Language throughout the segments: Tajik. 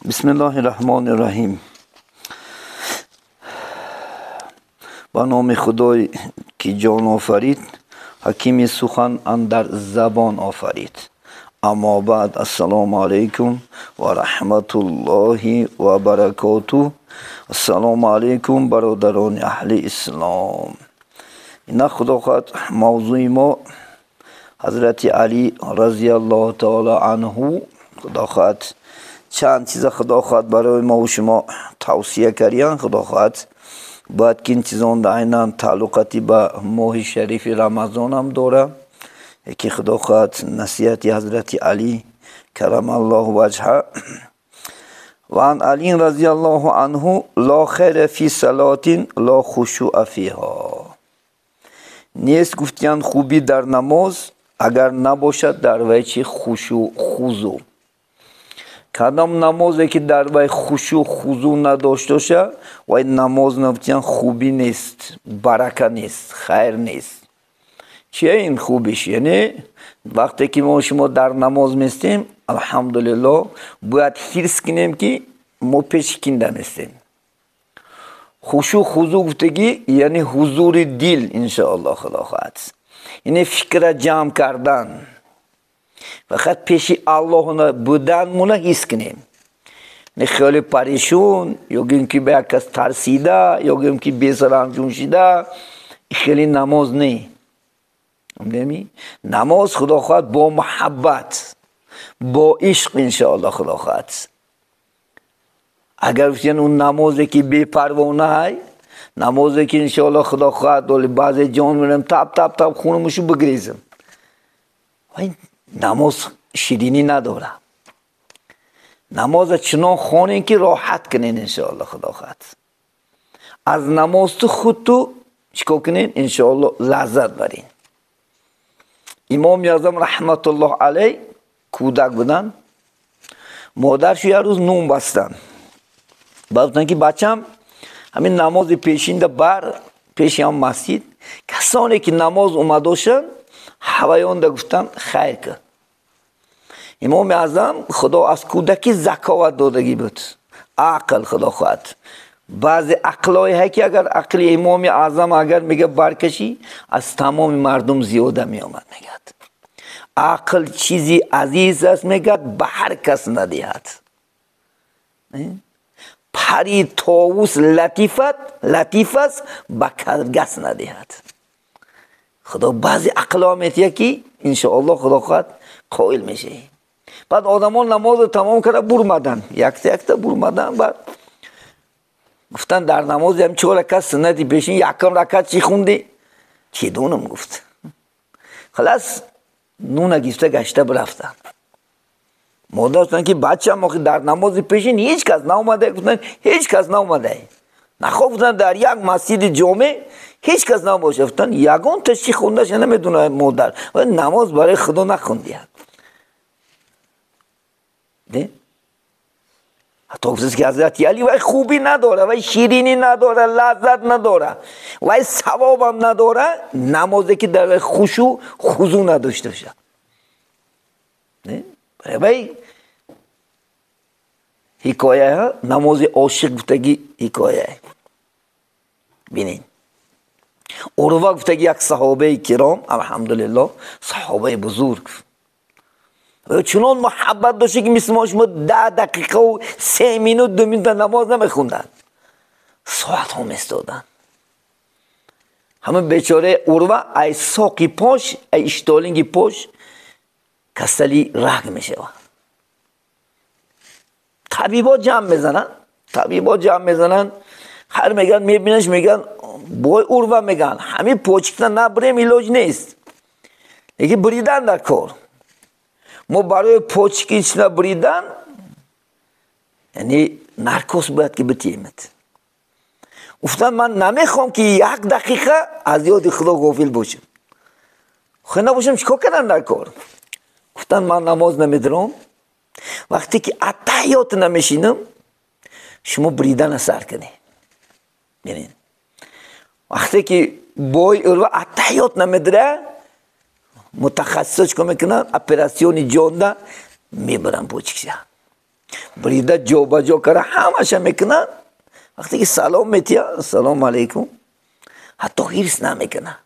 بسم الله الرحمن الرحیم. با نام خدای که جان آفرید، حکیم سخن اندر زبان آفرید. اما بعد، السلام علیکم و رحمت الله و برکاته. السلام علیکم برادران اهل اسلام. اینا خدا خواهد موضوع ما حضرت علی رضی الله تعالی عنه. خدا خواهد چند چیز خدا خواهد برای ما و شما توصیه کردن. خدا خواهد باید که این چیزان عینا تعلقاتی به ماه شریف رمضان هم داره. یکی خدا خواهد نصیحت حضرت علی کرم الله وجهه. و عن علی رضی الله عنه لا خیر فی صلاة لا خشوع فیها. نیست گفتن خوبی در نماز اگر نباشد در وی چی خشوع خضوع. کدام نمازی که در وی خشوع خضوع نداشته باشه وی نماز نگفتن خوبی نیست، برکه نیست، خیر نیست. چیه این خوبیش؟ یعنی وقتی که ما شما در نماز میستیم الحمدلله باید حرص کنیم که ما پیش کنده میستیم. خشوع خضوع گفتگی یعنی حضور دل انشاءالله خدا خواهد، یعنی فکر جمع کردن، فقط پیش الله بودن مونه حس کنیم. نه خیلی پریشون یا که به یک کس ترسیده یا که بی‌سرانجون شده، خیلی نماز نه. نماز خدا خواهد با محبت، با عشق انشاءالله خدا خواهد. اگر اون نمازی که بی پروانه های، نمازی که انشاءالله خدا خواهد ولی بعضی جان میرم تاب تاب تاب خونمشو بگریزم، این نماز شیرینی نداره. نماز چنان خونین که راحت کنین انشاءالله خدا خواهد. از نماز تو خود تو چیکار کنین انشاءالله لذت برین. امام اعظم رحمت الله علیه کودک بودن، مادرش یه روز نون بستن. بعد گفتن که بچم همین نماز پیشین ده بر پیش هم مسجد کسانی که نماز اومدوشن هوایان ده گفتن خیر کن. امام اعظم خدا از کودکی ذکاوت دادگی بود، عقل خدا خواهد. بعضی عقلای هست که اگر عقل امام اعظم اگر میگه برکشی از تمام مردم زیاده میآمد. میگه عقل چیزی عزیز است، میگه به هر کس ندهد. پری طاووس لطیف است به کرگس ندهد. خدا بعضی عقلها میتیه که انشاءالله خدا خواهد قائل میشه. بعد آدمان نماز تمام کرده برمدن، یک تا برمدن. بعد گفتن در نماز هم 4 رکعت سنتی پیشین یکم رکعت چی خوندی؟ چی دونم گفت. خلاص نون گیفته گشته برفتن. مادر گفتن که بچه ما در نماز پیشین هیچ کس ناومده. گفتن هیچ کس ناومده. نخواه گفتن در یک مسجد جامع هیچ کس نباشه. گفتن یگان تا چی خوندهش نمیدونه مادر، ولی نماز برای خدا نخوندی. ده؟ حتی گفت که حضرت علی وای خوبی نداره، وای شیرینی نداره، لذت نداره، وای ثوابم نداره، نمازی که در خشوع خضوع نداشته باشه. نه؟ وای حکایه نماز عاشق گفتگی حکایه. ببینید عروه گفتگی یک صحابه کرام الحمدلله صحابه بزرگ، چنان محبت داشته که مثل ما شما 10 دقیقه و 3 مینوت 2 مینوت نماز نمیخوندن، ساعت ها میستادن. همه بیچاره عروه ای ساقی پاش ای اشتالینگی پاش کسلی رگ میشه. طبیبا جمع میزنن، طبیبا جمع میزنن، هر میگن میبینش میگن بای عروه، میگن همه پوچکتا نبریم علاج نیست، یکی بریدن در کار. ما برای پوچکی چنا بریدن یعنی نرکوز باید که بتیمت. گفتن من نمیخوام که 1 دقیقه از یاد خدا غافل باشم. خو نباشم چیکار کردن در کار؟ گفتن من نماز نمیدارم، وقتی که اتحیات نمیشینم شما بریدن سر کنی. ببین وقتی که بای عروه اتحیات نمیداره متخصص چیکار میکنن؟ اپراسیون جانده میبرن پوچکشه. Брида ҷобаҷо карда ҳамаша мекунад. Вақте ки салом метия, ассалому алайкум, ҳатто ҳирс намекунад.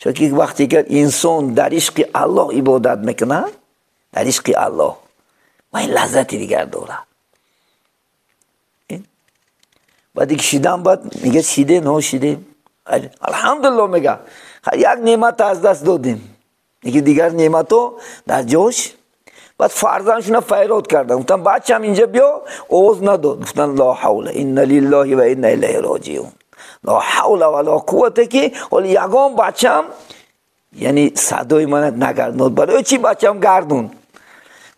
Чунки вақте ки инсон дар ишқи Аллоҳ ибодат мекунад, дар ишқи Аллоҳ вай лаззати дигар дорад. Баъди ки шидан баъд мегӯяд шидем, ҳо шидем. Алҳамдулиллоҳ мегӯяд. Як неъмат аз даст додем. Лекин дигар неъматҳо дар ҷош. Баъд фарзандшуна файрод карданд. Гуфтанд бачам инҷа биё, овоз надод. Гуфтанд ла ҳавла инна лиллаҳи ва инна илайҳи роҷиун. Ла ҳавла ва ла қуввата ки ҳоли ягон бачам яъне садои мана нагардонд. Барои чӣ бачам гардонд?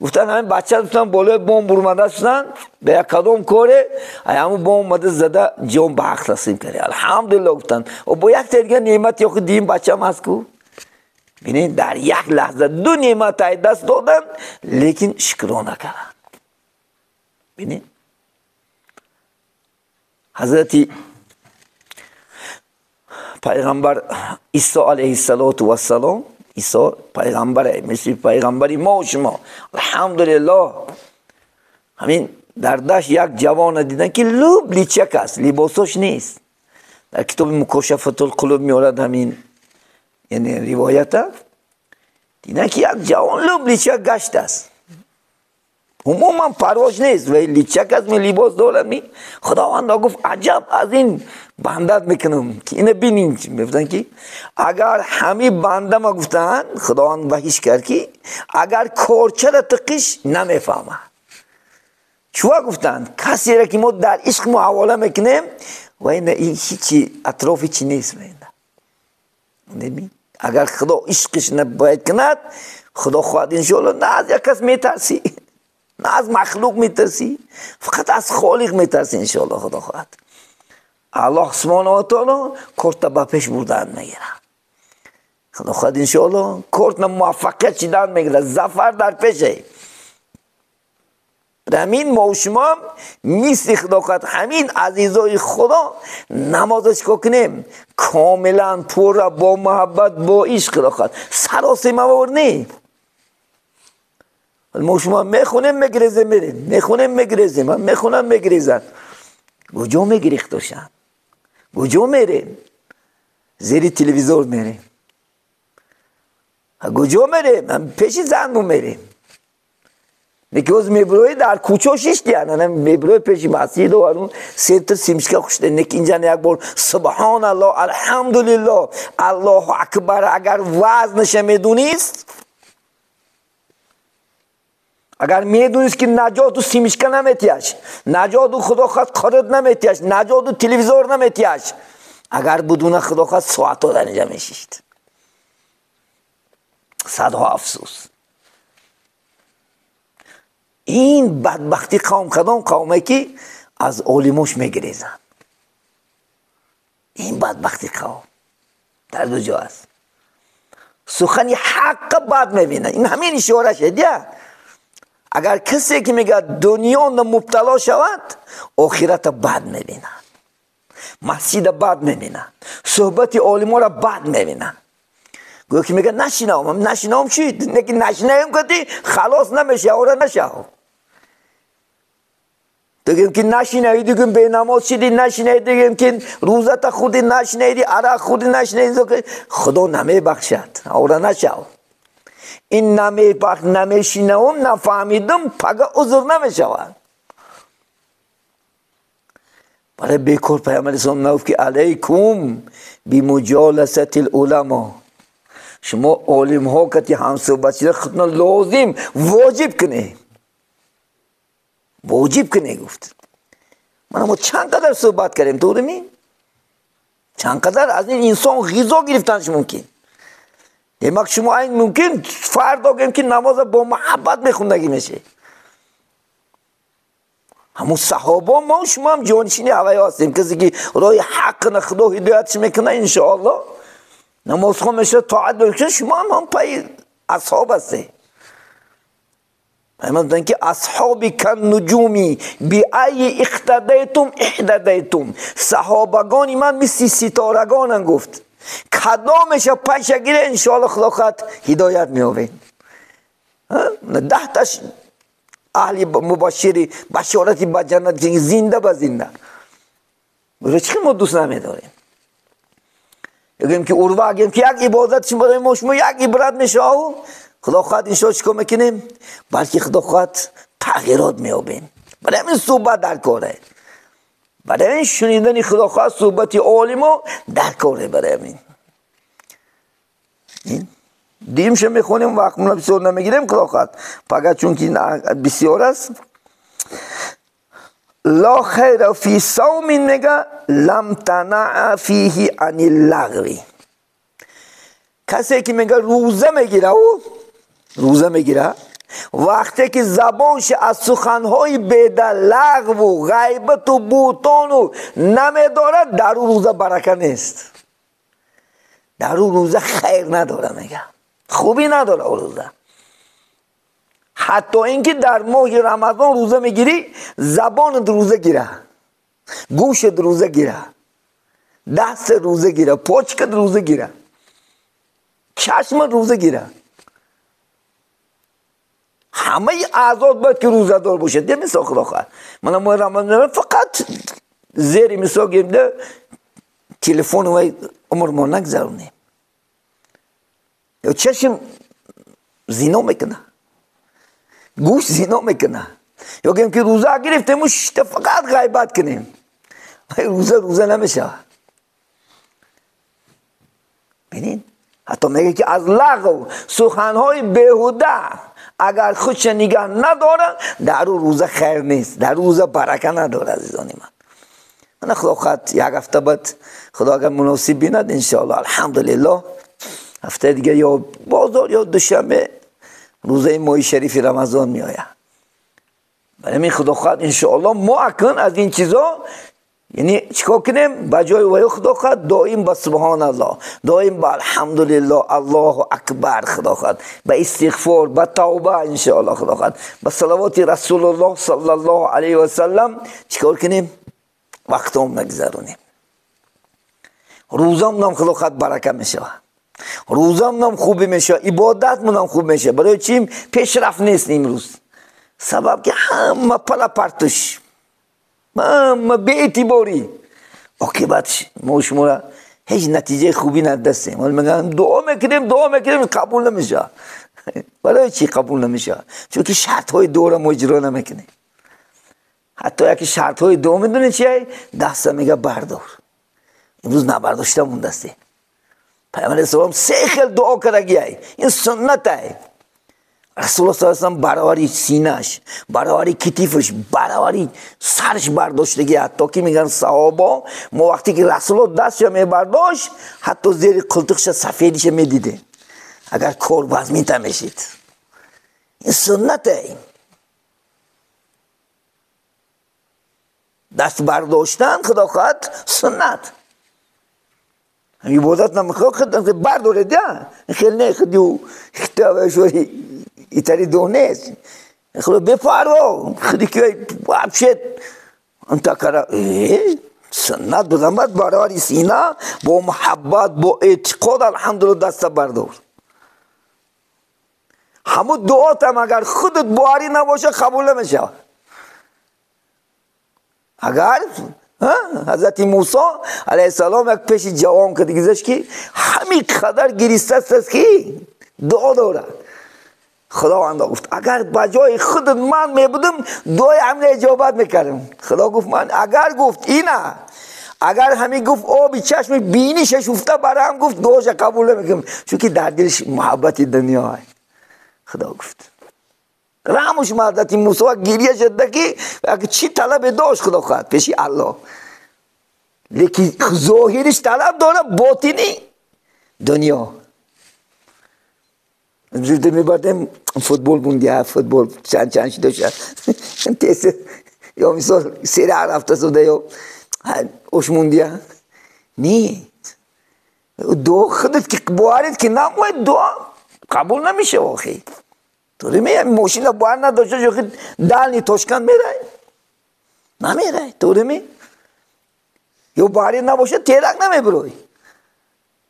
Гуфтанд ҳамин бача гуфтанд болои бомб бурмада шуданд, ба як кадом коре ҳамун бомб омада зада ҷон ба ҳақ таслим кард. Алҳамдулиллоҳ гуфтанд. Бо як дигар неъмат ё дим бачам ҳаст ку. Бинед дар як лаҳза ду неъмат аз даст доданд, лекин шукро накарданд. Бинед ҳазрати пайғамбар Исо алайҳиссалоту вассалом, Исо пайғамбаре, мисли пайғамбари мо шумо. Алҳамдулиллоҳ. Ҳамин дар дашт як ҷавона дидан ки луб личак аст, либосош нест. Дар китоби Мукошафатул қулуб меорад ҳамин яъне ривоята. Дидан ки як ҷавон луб личак гашт аст. Умуман парвош нест, ва личак аст, ми либос дорад. Ми Худованд гуфт аҷаб аз ин бандат мекунам ки ина бинин. Мегуфтанд ки агар ҳами банда ма гуфтанд, Худованд ваҳиш кард ки агар корчара тиқиш намефаҳмад. Чува гуфтанд касеро ки мо дар ишқ муҳавола мекунем ва ина ҳичи атроф ҳичи нест. Агар Худо ишқиш набояд кунад, Худо хоҳад иншоалло на аз як кас метарсӣ, на аз махлуқ метарсӣ, фақат аз холиқ метарсӣ иншоалло Худо хоҳад. Аллоҳ субҳонаҳу ва таоло корта ба пеш бурдан мегирад. Худо хоҳад иншоалло кортна муваффақият шидан мегирад, зафар дар пеше. Ҳамин мо шумо мисли Худо хоҳад ҳамин азизои Худо намоза чикор кунем? Комилан пурра бо муҳаббат, бо ишқ Худо хоҳад. Саросимавор не. Мо шумо мехонем, мегирезем, мерем. Мехонем, мегирезем, мехонам, мегирезанд. Куҷо мегирехтошанд? Куҷо мерем? Зери телевизор мерем. Куҷо мерем? Пеши занмон мерем. Лекин оз меброи дар кӯчо шиштиян, меброи пеши масҷид ва сентр симшка хушта. Лекин инҷа як бор субҳоналлоҳ, алҳамдулиллоҳ, Аллоҳу акбар агар вазнаша медонист, агар медонист ки наҷоту симишка наметияш, наҷоту Худо хоҳад қурут наметияш, наҷоту телевизор наметияш, агар будуна Худо хоҳад соатҳо дар инҷа мешишт. Садҳо афсӯс. Ин бадбахти қавм кадом қавме ки аз олимош мегирезанд. Ин бадбахти қавм дар ду ҷо аст. Сухани ҳаққа бад мебинад. Ин ҳамин ишора шед я. Агар касе ки мегӯяд дунё мубтало шавад, охирата бад мебинад, масҷида бад мебинад, суҳбати олиморо бад мебинад. Гӯё ки мегӯяд нашинавам, нашинавам чӣ? Лекин нашинавем кати халос намешава, ора нашав. Дигем ки нашинавӣ, дигем бенамоз шидӣ, нашинавӣ, дигем ки рӯзата хӯрдӣ, нашинавӣ, арақ хӯрдӣ, нашинавӣ, Худо намебахшад, ора нашав. Ин намешинавам, нафаҳмидам, пага узр намешавад. Барои бекор Пайғамбари ислом нагуфт ки алайкум бимуҷоласати уламо. Шумо олимҳо кати ҳамсӯҳбат шуда худно лозим воҷиб кунед. Воҷиб кунед гуфт. Мана мо чанд қадар суҳбат кардем, туғрими? Чанд қадар аз ин инсон ғизо гирифтанш мумкин. Демак шумо айн мумкин фардо гӯем ки намоза бо муҳаббат мехондагӣ мешед. Ҳамун саҳобо мо шумо ҳам ҷонишини ҳаваё ҳастем. Касе ки роҳи ҳаққна Худо ҳидоятш мекунад иншоаллоҳ намозхон мешавад, тоат мекунад, шумо ҳам ҳам пайи асҳоб ҳастед. Пайғамбар гуфтанд ки асҳоби каннуҷуми биайи иқтадайтум иҳтадайтум. Саҳобагони ман мисли ситорагонанд гуфт. Кадомеша пайша гире иншоаллоҳ Худо хоҳад ҳидоят меёбед. 10 таш Аҳли мубашшири башорати ба ҷаннат зинда ба зинда. Барои чӣ мо дӯст намедорем? Гӯем ки Урва, гӯем ки як ибодат барои мо шумо як ибрат мешавад. Худо хоҳад иншоалло чикор мекунем? Балки Худо хоҳад тағйирот меёбем. Барои ҳамин суҳбат дар коре. Барои ҳамин шунидани Худо хоҳад суҳбати олимо дар коре. Барои ҳамин димша мехонем, вақтмона бисёр намегирем. Худо хоҳад пага, чунки бисёр аст. Ла хайра фи савмин мега лам танаа фиҳи ани лағви. Касе ки мега рӯза мегира, ӯ рӯза мегира вақте ки забонш аз суханҳои беда, лағву ғайбату бутону намедорад, дар ӯ рӯза барака нест, дар ӯ рӯза хайр надора, мега хубӣ надора ӯ рӯза. Ҳатто ин ки дар моҳи Рамазон рӯза мегирӣ, забонат рӯза гира, гӯшат рӯза гира, дастат рӯза гира, почкат рӯза гира, чашмат рӯза гира. Ҳамаи аъзот бояд ки рӯзадор бошад. Де мисол Худо хоҳад мана моҳи Рамазон фақат зери мисол гирда телефон вай умрмо нагзаронем. Ё чашм зино мекуна, гӯш зино мекуна, ё гӯем ки рӯза гирифтему шишта фақат ғайбат кунем, рӯза рӯза намешавад. Бинед, ҳатто мегӯяд ки аз лағв, суханҳои беҳуда агар худша нигаҳ надорад, дар ӯ рӯза хайр нест, дар ӯ рӯза барака надорад. Азизони ман, мана Худо хоҳад як ҳафта баъд, Худо агар муносиб бинад, иншоалло, алҳамдулиллоҳ, ҳафтаи дига ё бозор ё душанбе рӯзаи моҳи шарифи Рамазон меояд. Барои ҳамин Худо хоҳад иншоалло мо акнун аз ин чизо яъне чикор кунем? Ба ҷои ваё Худо хоҳад доим ба субҳоналлоҳ, доим ба алҳамдулиллоҳ, Аллоҳу акбар, Худо хоҳад ба истиғфор, ба тавба иншоалло, Худо хоҳад ба салавоти Расулуллоҳ саллаллоҳу алайҳи васаллам чикор кунем? Вақтом нагзаронем. Рӯзамонам Худо хоҳад барака мешавад, рӯзамонам хубӣ мешавад, ибодатмонам хуб мешавад. Барои чӣ пешрафт нест имрӯз? Сабаб ки ҳама палапартуш, ҳама беэътиборӣ. Оқибат мо шуморо ҳеҷ натиҷаи хубӣ надастем. Ҳоло мегӯям дуо мекунем, дуо мекунем, қабул намешавад. Барои чӣ қабул намешавад? Чунки шартҳои дуоро мо иҷро намекунем. Ҳатто яке шартҳои дуо медонед чие? Даста мега бардор. Имрӯз набардошта мондастем. Пайғамбар алайҳиссалом се хел дуо кардагиай. Ин суннатай. Расулуллоҳ саллаллоҳу алайҳи васаллам баровари синаш, баровари китифаш, баровари сарш бардоштагӣ. Ҳатто ки мегӯянд саҳобо, мо вақте ки Расулуллоҳ дастша мебардошт, ҳатто зери қултиқша сафедиша медидем. Агар кор вазминта мешид. Ин суннатай. Даст бардоштан Худо хоҳад суннат. Ибодат намехоҳад, бардоред, хел не худи хитавашори итари ду нест. Худо бепарво, худи ки вообще антакара суннат будан баъд баровари сина бо муҳаббат, бо эътиқод алҳамдулилла даста бардор. Ҳамун дуотам агар худат боварӣ набошад, қабул намешавад. Агар ҳазрати Мусо алайҳиссалом як пеши ҷавон кард, гузашт ки ҳамин қадар гиристааст ки дуо дорад. Худованд гуфт агар ба ҷои худат ман мебудам, дуои ҳамина иҷобат мекардам. Худо гуфт ман агар гуфт ина, агар ҳамин гуфт оби чашми биниша шуфта барам, гуфт дуоша қабул намекунам, чунки дар дилш муҳаббати дунё. Худо гуфт раҳмуш ҳазрати Мусо гиря шуда ки чӣ талабе дошт Худо хоҳад пеши Аллоҳ, лекин зоҳириш талаб дорад, ботини дунё. Мебардем футбол бундия, футбол чанд чанд шуда тез ё мисол сери рафта шуда ё ош мундия. Не, дуо худат ки боварит ки намояд, дуо қабул намешавад охи. Тури ме мошина бовар надошта шохи дальний Тошканд мерай? Намерай. Тури ме? Ё боварӣ набошад, терак намебурой.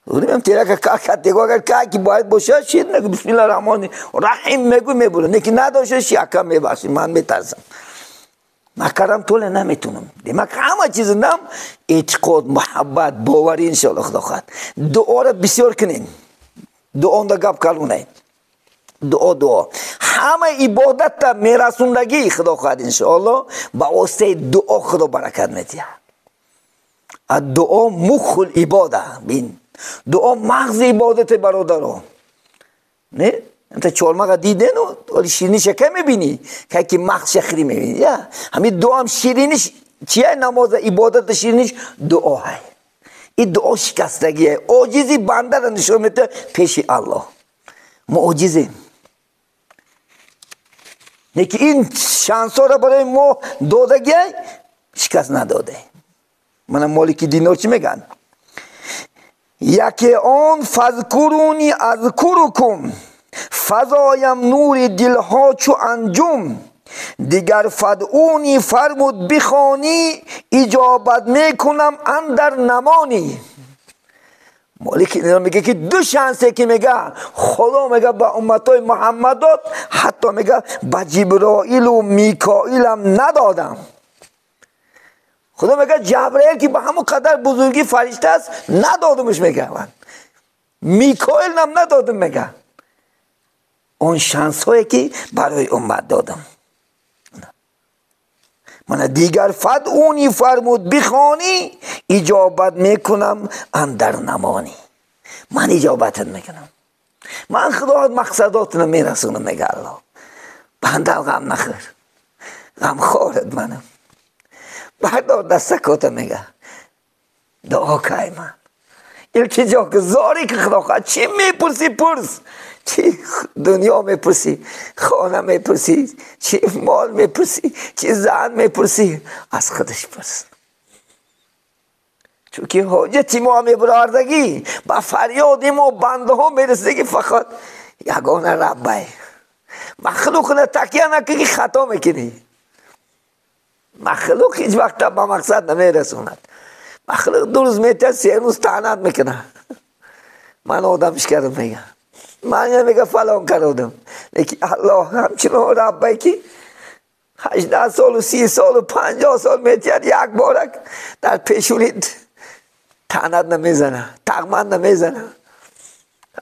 Ӯрим терака кака дего агар каки бояд бошад, шир нагу бисмиллаҳи раҳмони раҳим мегӯ мебурам. Не ки надошта ши ака мебахши, ман метарсам. Накардам толе наметунам. Демак ҳама чиз нам эътиқод, муҳаббат, боварӣ иншоаллоҳ Худо хоҳад. Дуоро бисёр кунем. Дуонда гап калунай. Дуо, дуо. Ҳама ибодатта мерасондагӣ Худо хоҳад иншоаллоҳ ба воситаи дуо Худо баракат медиҳад. Дуо мухул ибода. Бин. Дуо мағзи ибодати бародаро. Не? Та чормаға дидену, оли шириниша ка мебини? Ка ки мағзша хири мебини. Я? Ҳами дуам шириниш чия намоза ибодата шириниш дуо ҳай. И дуо шикастагие. Оҷизи бандара нишон медиҳад пеши Аллоҳ. Мо оҷизем. Лекин ин шансҳоро барои мо додагиай шикаст надоде. Мана Молики Динор чӣ мегӯянд? Яке он фазкуруни азкурукум фазоям нури дилҳо чу анҷум, дигар фадъуни фармуд бихонӣ иҷобат мекунам андар намонӣ. Молики Динор мега ки ду шансе ки мега Худо мега ба умматҳои Муҳаммад дод, ҳатто мега ба Ҷиброилу Микоилам надодам. Худо мега Ҷабраил ки ба ҳамон қадар бузургӣ фаришта аст надодумш мега, ман Микоилам надодум мега. Он шансҳое ки барои уммат додам. Мана дигар фадъуни фармуд бихонӣ иҷобат мекунам андар намонӣ. Ман иҷобатат мекунам. Ман Худо мақсадотро мерасонам мега Аллоҳ. Бандал ғам нахӯр. Ғамхорат манам. Бардор дастакота мега. Дуо кай ман. Илтиҷо ки зорӣ ки Худо хоҳад. Чӣ мепурсӣ пурс. Чӣ дунё мепурсӣ, хона мепурсӣ, чӣ мол мепурсӣ, чӣ зан мепурсӣ, аз худаш пурс. Чунки ҳоҷати мо мебаровардагӣ ба фарёди мо бандаҳо мерасидагӣ фақат ягона Раббай. Махлуқна такя накунӣ хато мекунӣ. Махлуқ ҳеҷ вақт ба мақсад намерасонад. Махлуқ ду рӯз метиҳад, се рӯз таънат мекунад. Ман одамш кардам мега. Ман мега фалон кардам. Лекин Аллоҳ ҳамчунон Раббай ки 18 солу 30 солу 50 сол метиҳад, як борак дар пешонит таънат намезана, тағман намезана.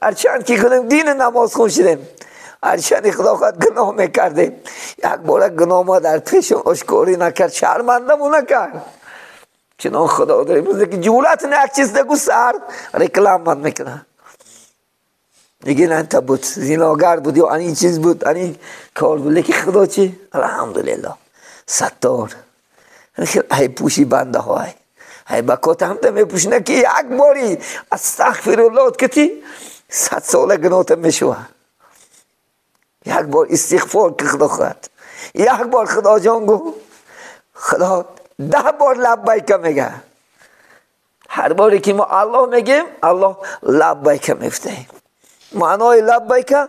Ҳарчанд ки кунем дини намозхон шудем, ҳарчанд Худо хоҳад гуноҳ мекардем, як бора гуноҳ мо дар пешон ошкорӣ накард, шармандамон накард. Чунон Худо дорем ки ҷуръат як чиз нагӯ, сар рекламат мекунад. Мегӯяд анта буд, зиногар буд ё ани чиз буд, ани кор буд. Лекин Худо чӣ? Алҳамдулиллоҳ саттор. Айбпӯши бандаҳо ай. Айбакота ҳамта мепӯшина ки як бори астағфируллоҳ кати 100 сола гуноҳта мешува. Як бор истиғфор ки Худо хоҳад. Як бор Худоҷон гӯ, Худо 10 бор лаббайка мега. Ҳар боре ки мо Аллоҳ мегем, Аллоҳ лаббайка мефтаем. Маънои лаббайка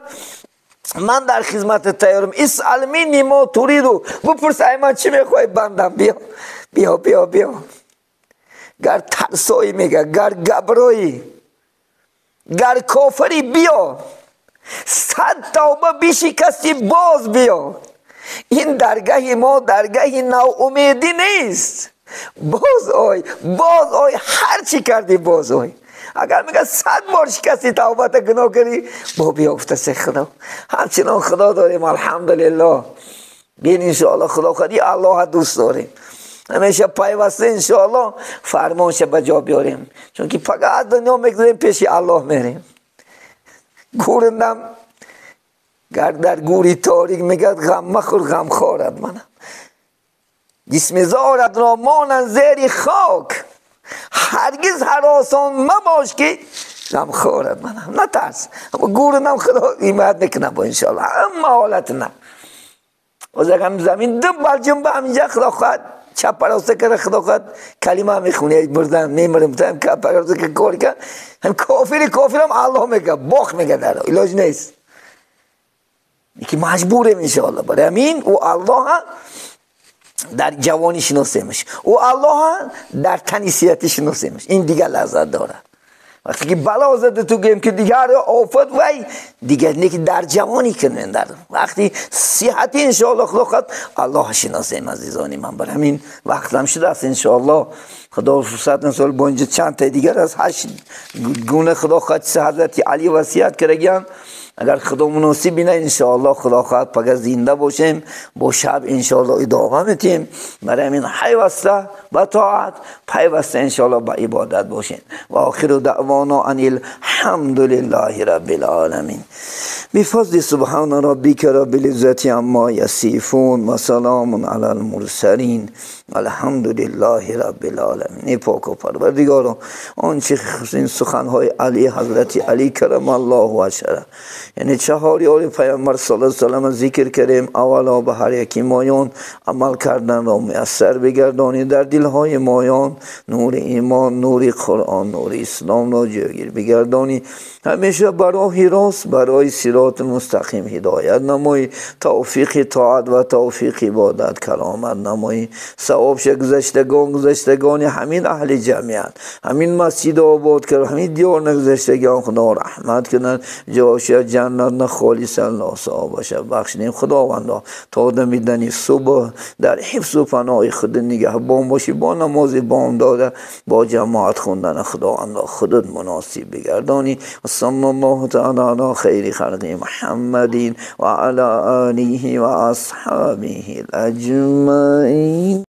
ман дар хизматат тайёрам. Исъал минни мо туриду. Бипурс ай ман чӣ мехоҳӣ бандам, биё биё биё биё. Гар тарсоӣ мега, гар габроӣ, гар кофирӣ биё. 100 тавба бишикастӣ боз биё. Ин даргаҳи мо даргаҳи навумедӣ нест. Боз ой, боз ой, ҳар чӣ кардӣ боз ой. Агар мега 100 бор шикасти тавбата гуноҳ кардӣ, бо биёфтасе Худо. Ҳамчунон Худо дорем, алҳамдулиллоҳ. Бин иншоаллоҳ Худо хоҳад, Аллоҳа дӯст дорем. Ҳамеша пайваста иншоаллоҳ фармонша ба ҷо биёрем. Чунки пага аз дунё мегузарем, пеши Аллоҳ мерем. Гӯрандам гар дар гӯри торик мегӯяд ғам махӯр, ғам хорад манам. ҷисми зорат ро монанд зери хок, ҳаргиз ҳаросон мабош ки ғам хорад манам. Натарс, гӯрандам Худо ҳимоят мекунад бо иншоаллоҳ ҳама ҳолатина. Боз агар замин ду балҷунба ҳаминҷа Худо хоҳад чапароста карда, Худо хоҳад калима мехонӣ, мурдам мемирам, чапароста кор кард. Ҳам кофири кофирам Аллоҳ мега, боқ мега, дар илоҷ нест. Ки маҷбурем иншоаллоҳ. Барои ҳамин ӯ Аллоҳа дар ҷавонӣ шиносемаш, ӯ Аллоҳа дар тани сиҳатӣ шиносемаш. Ин дигар лаззат дорад. وقتی که بلا زده تو گیم که دیگر آفت وای دیگر نه که در جوانی کنن در وقتی صحت انشاءالله خدا خواهد الله شناسیم عزیزانی من. بر همین وقت هم شده است انشاءالله خدا فرصت نسال با اینجا چند تا دیگر از 8 گونه خدا خواهد حضرت علی وصیت کردن. اگر خدا مناسب بینه انشاءالله خدا خواهد پگه زنده باشیم با شب انشاءالله ادامه میتیم. برای همین پیوسته با طاعت، پیوسته انشاءالله با عبادت باشین. و آخر دعوانا ان الحمد لله رب العالمین. بفضل سبحان ربک رب العزة عما یصفون و سلام علی المرسلین الحمد لله رب العالمین. پاک و پروردگارا آنچه این سخنهای علی حضرت علی کرم الله وجهه، یعنی 4 یار پیامبر صلی الله علیه و سلم ذکر کردیم، اولا به هر یکی مایان عمل کردن را میسر بگردانی، در دلهای مایان نور ایمان، نور قرآن، نور اسلام را جایگیر بگردانی، همیشه برای راست، برای صراط مستقیم هدایت نمایی، توفیق طاعت و توفیق عبادت کرامت نمایی، ثواب گذشتگان همین اهل جمعیت، همین مسجد آباد کرد، همین دیار نگذشتگان خدا رحمت کنند، جاش جنت نه خالصا لا ثوابش بخشنیم. خداوندا تا دمیدنی صبح در حفظ و پناه خود نگهبان باشی، با نماز بامداد با جماعت خوندن خداوندا خودت مناسب بگردانی. صلی الله تعالی علی خیر خلق محمد و علی آله و اصحابه اجمعین.